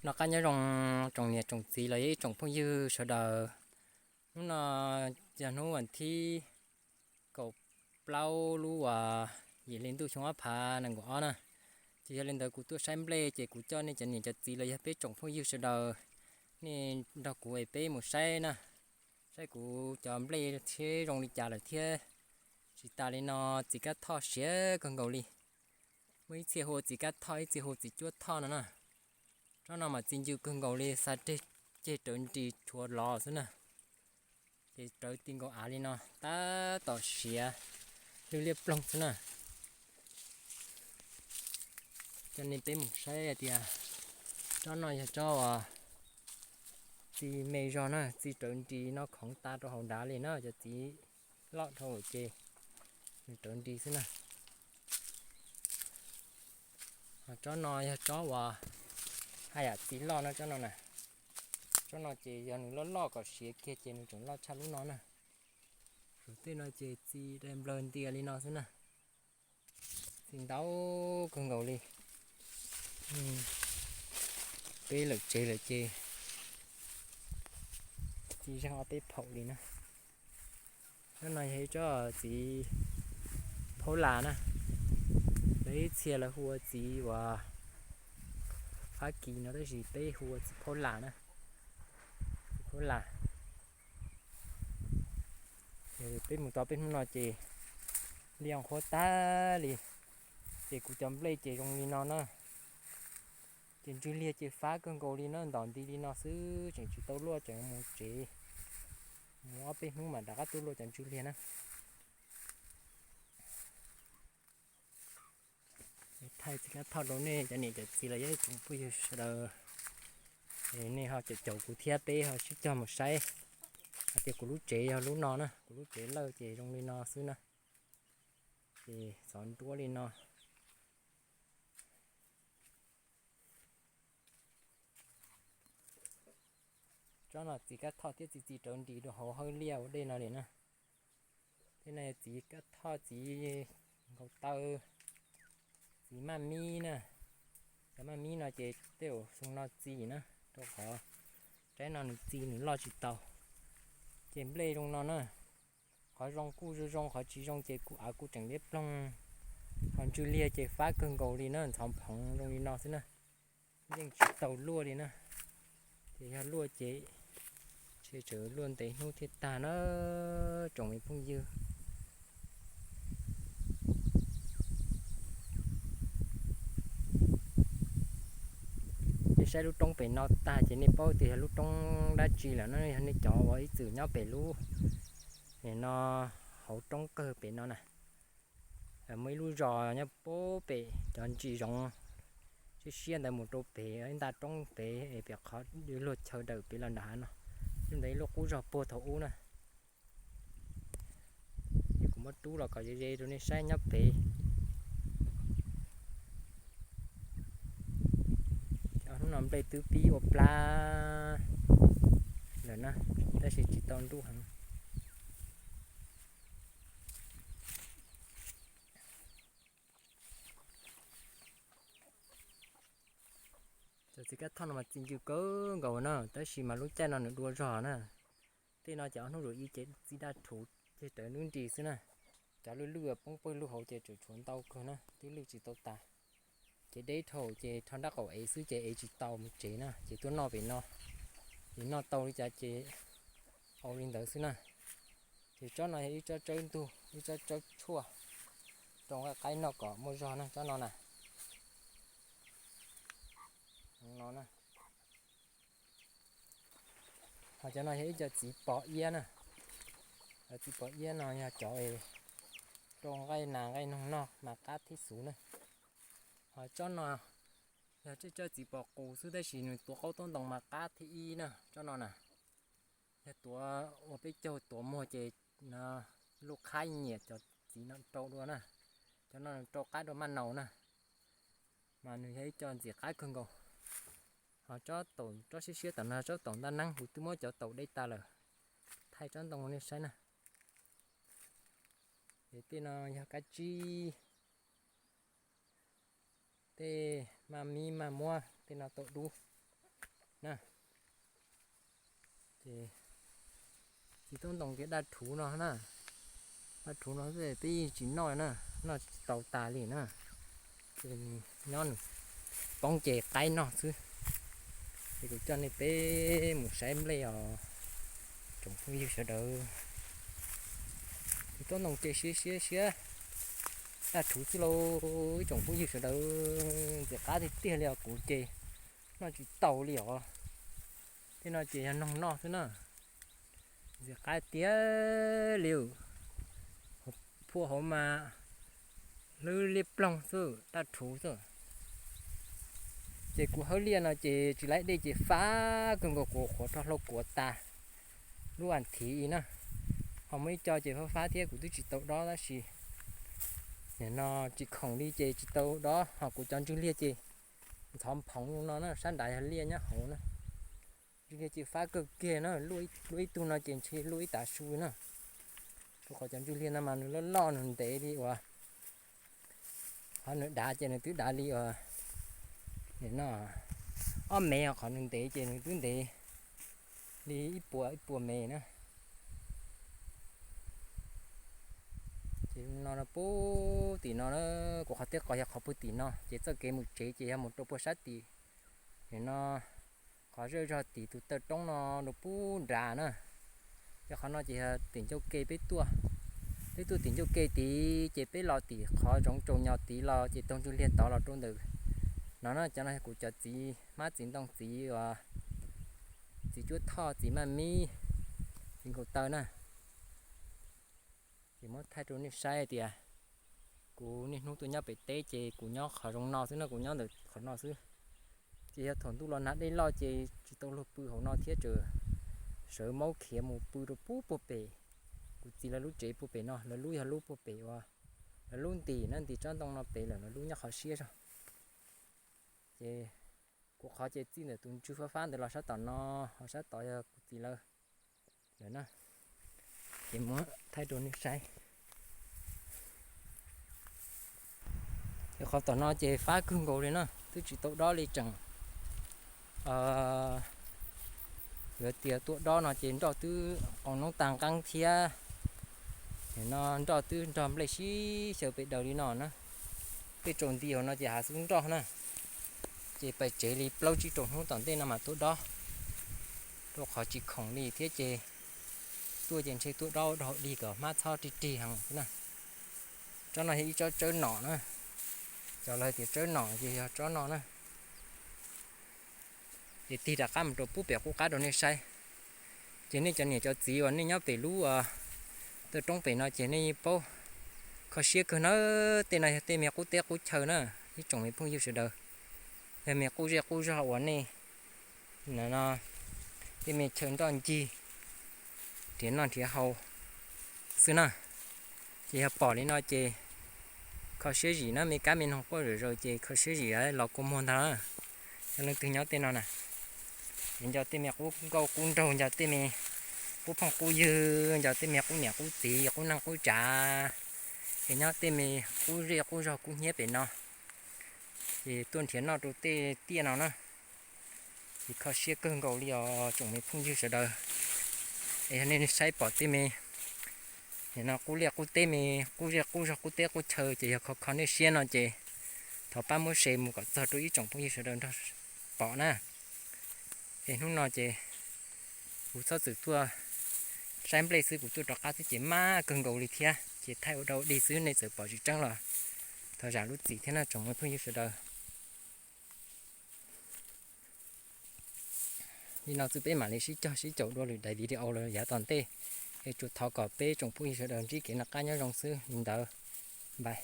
Noj qab nyob zoo tsoom niam tsoom txiv los yog ib tsoom phooj ywg sawv daws. Hnub no yog hnub vas thib kaum plaub lub uas yim hli ntuj xyoo ob phav nees nkaum ob na. Ces yog li ntawd kuv tuaj saib nplej ces kuv coj nej cov niam cov txiv los yog peb tsoom phooj ywg sawv daws, nej nrog kuv es peb mus saib na, saib kuv cov nplej thiab zoo li cas lawm thiab. Tsis tas li no, txiv kab thoj siav kawg nkaus li. Muaj ib txhia hu ua txiv kab thoj, ib txhia hu ua txiv cuab thoj no na. Tsob no mas txi ncw kawg nkaus li, xa ceg rawv nris tshuav lov xwb na. Ces rawv ti nkaus av li no tab tom siav lwj liab ploog xwb na. Coj nej peb mus saib hais tias tsob no yog tsob uas txi me zog na, txi rawv nris no khoov tas rau hauv nrad li na, cov txiv loj dhau ces nws rawv nris xwb na. Ho tsob no yog tsob uas haj yam txi loj na tsob no na. Tsob no ces yog nws loj loj kom siav kiag ces nws tseem loj tshaj lub no na. Saum tej no ces txi dai nplawg ntias li no xwb na. Txi ntau kawg nkaus li. Peb lawm tsev lawm ces txi zeeg ob peb phaum li na. Tsob no yog ib tsob txiv phaub las na. Lawv ib txhia lawv hu ua txiv uas Fab Kis no tab sis peb hu ua txiv phaub las na. Txiv phaub las. Peb mus tau peb hnub no ces liaj qhuav tag li, ces kuv cov nplej ces zoo li no na. Ces ntswg liag ces fab kawg nkaus li na, ntom nti li no xwb tseem tsis tau luaj, tseem mus tsev, mus ob peb hnub mam rov qab tuaj luaj cov ntswg liag na. Thaij txiv kab thoj rau nej cov niam cov txiv los yog ib tsoom phooj ywg sawv daws. Nej ho caum caum kuv thiab peb ho sib cog mus saib hais tias kuv lub tsev yog lub no na, kuv lub tsev lawj ces zoo li no xwb na. Ces xov nruab li no. Tsob no txiv kab thoj thiab txi txi rawv nris rau hauv hawb liaj ua dej no li na. Tej no yog txiv kab thoj, txiv nkaus taw, txiv maj mib na. Cov maj mib no ces tej zaum xyoo no txi na, rau qhov tsaib no nws txi nws loj tsis tau. Ces nplej zoo no na, qhov zoo kuj zoo zoo, qhov tsis zoo ces kuj av kuj tseem liab ploog, qhov ntswg liag ces fab kawg nkaus li na, ntxhov phoov zoo li no xwb na. Yeej tsis tau luaj li na. Ces yog luaj ces ntshe tseem luaj ntev hnub thiaj tag na, tsoom me phooj ywg. Nej saib lub roob pem no tag ces nej paub tias yog lub roob dab tsi lawm no, yog nej cov uas ib txwm nyob pem lub, no, hauv roob kawg pem no na. Muaj ib lub zos nyob puag pem cov ntsis zoov siab siab ntawd mus rau pem ib nta roob pem es pem qhov luag chaw dawm pem los nram hav no, lub ntawd ib lub qub zog puag thaum ub na. Ces kuv muab rub los kom ze ze rau nej saib nyob pem. Hnub no nplej twb pib ua plab lawm na, tab sis tsis tau nruj heev. Cov txiv kab thoj no mas txi ncw kawg nkaus na, tab sis mas lub caij no nws dua zog na. Tej no ces ob hnub zaum ib ces txi daj rhuv ceg rawv nruab nris xwb na. Cov lwj lwj poob pawg lug hauv ces tseem tshuav ntau kawg na, twb lwj tsis tau tas. Ces deb dhau ces rho nrab qaum ev xwb ces ev tsis tau mus tsev na, ces tuaj noj pem no. Ces noj tau li cas ces au li ntawd xwb na. Ces tsob no yog ib tsob tsawb ntug, ib tsob tsawb tshuaj, rau nqaij qaib noj kom muaj zog na tsob no na. No na. Ho cov no yog ib co txiv pos iab na. Cov txiv pos iab no yog cov rau nqaij nas nqaij noog noj mas qab thib xus na. Ho tsob no yog tsob txiv pos qus xwb tab sis nws tuav qaub taub ntoo mas qab thib ib na tsob no na. Yog tuav ua peb caug tuav muag ces lub qhab nyiam cov txiv no rau dua na. Cov no rau qab dua maj naus na. Mas nws yog ib co ntxim qab kawg nkaus. Ho tsob taum, tsob siab siab tom no tsob taum ntaj neeb, kuv twb muab cov taum de tas lawm. Thaij tsob ntoo nej saib na. Ces tej no yog kab tsib, tej maj mib maj muab, tej no taum dub. na. Ces txiv tuab ntoo ces daj rhuv no na, daj rhuv no xwb peb yeej tsis noj na, noj tsis tau tas li na. Ces nws nyob nws poob ces qaib noj xwb. Ces kuv coj nej peb mus saib nplej os tsoom phooj ywg sawv daws. Txiv tuab ntoo ces siab siab siab, daj rhuv xwb lauj ib tsoom phooj ywg sawv daws. Ntxim qab tiag tiag li os, kuv ces noj tsis tau li os. Tej no ces yog noog noj xwb na. Ntxim qab tiag li, hauv phua hauv mas hlwb liab ploog xwb, daj rhuv xwb. Ces kuv hawb liaj no ces tsis laib dej ces fab kawg nkaus, kuv qhuav rho hlau kuav tas lub as thiv i na. Ho muaj ib co ces fab fab thiab kuv twb tsis tau dob tab sis nim no tsis khoom li ces tsis tau dob. Ho kuv cov ntswg liag ces ntxhov phoov no na, sab nrad yog liaj nyob hauv na. Ntswg liag ces fab kawg kiag na, luaj ib tug no ces ntshe luaj ib tav su na. Rau qhov cov ntswg liag no mas nws loj loj nws ntev li uas, qhov nws dav ces nws twb dav li uas, nim no ob mev, qhov nws ntev ces nws twb ntev li ib puas ib puas mev na. Ces no pub tim no na, kuv qhov teb qos yog qhov pub tim no ces txoj kev mus tsev ces yog mus rau puag sab tim, nim no qhov zej zog tim tus taw roob no rau pub nrad na. Ces qhov no ces yog tim ncauj ke peb tuaj, peb tuaj tim ncauj ke tid ces peb los tim qhov zoov tsaus nyos tid los ces taug ntswg liag tod los rau ntawm no na. Cov no yog kuv cov txiv hmab txiv ntoo, txiv uas, txiv cuab thoj, txiv maj mib, txiv nkaus taw na. Ces muab thaij rau nej saib tias kuv niaj hnub tuaj nyob pem teb ces kuv nyob qhov zoov no xwb no, kuv nyob ntawm qhov no xwb. Ces yog thaum ntuj los nag dej loj ces tsis tau luag pw hauv no thiab, tseem sawv maub khiav mus pw rau pub puag pem kuv txiv lawv lub tsev puag pem no. Lawv lub yog lub puag pem uas, lawv lub ntim na, ntim tsob ntoo no pem lawm, lawv lub nyob qhov siab zog. Ces kuv qhov ces txij ntawm tus ntswg fab fab ntawd los sab tom no, ho sab tod yog kuv txiv lawv lawm na. Ces muab thaij rau nej saib. Ces qhov tom no ces fab kawg nkaus li na, twb tsis tau dob li tseem, yuav tias tuaj dob no ces nroj twb qoo noob tag nqeeb thiab. Nim no nroj twb nrog nplej sib xyaw pes daws li no na. Tej tsaus nti hauv no ces hav xub nroj na. Ces pais tsev li plaub tsib rau hnub tom ntej no mas tuaj dob, rau qhov tsis khoom li thiab ces tuaj ces ntshe tuaj dob ua dog dig kom hmab txhob rig rig heev xwb na. Tsob no yog ib tsob tsawb nom na, cov lawv tias tsawb nom ces yog tsob no na. Ces tig rov qab mus rau pub pem qub qab rau nej saib. Ces nej cov niam cov txiv uas nej nyob pem lub taw roob pem no ces nej yeej paub, kho siab kawg na. Tej no yog tej me qub teb qub chaw na, ib tsoom me phooj ywg sawv daws. Yog me qub zej qub zog uas nej, no, tej me chaw nroj ncig, nrhiav noj nrhiav haus xwb na. Ces yog pom li no ces kho siab zim na, me kab me noog quaj zom zaws ces kho siab zim los kua muag ntag. Yog leej twg nyob tej no na, es nco tej me qub nkauj qub nraug, nco tej me qub phooj qub ywg, nco tej me qub niam qub txiv, qub neej qub tsav, es nyob tej me qub zej qub zog kub hnyiab pem no, ces tuaj nrhiav noj rau tej tiaj no na. Ces kho siab kawg nkaus li os tsoom me phooj ywg sawv daws. Es yog nej saib pom tej me, nim no qub liaj qub teb me, qub zej qub zog qub teb qub chaw ces yog kho kho nej siab no ces thov pab muab share mus kom txog rau ib tsoom phooj ywg sawv daws nrog pom na. Es hnub no ces kuv txhob txwm tuaj saib nplej xwb, kuv tuaj rov qab xwb ces maj kawg nkaus li thiab ces thaij ua dau dig xwb, nej txawm pom tsis tseeb los thov zam lub txim thiab no tsoom me phooj ywg sawv daws. Li no xwb peb mam li sib cog sib caum dua lwm daim video los yav tom ntej. Es tsuas thov kom peb tsoom phooj ywg sawv daws ntsib kev noj qab nyob zoo xwb li ntawd. Npais.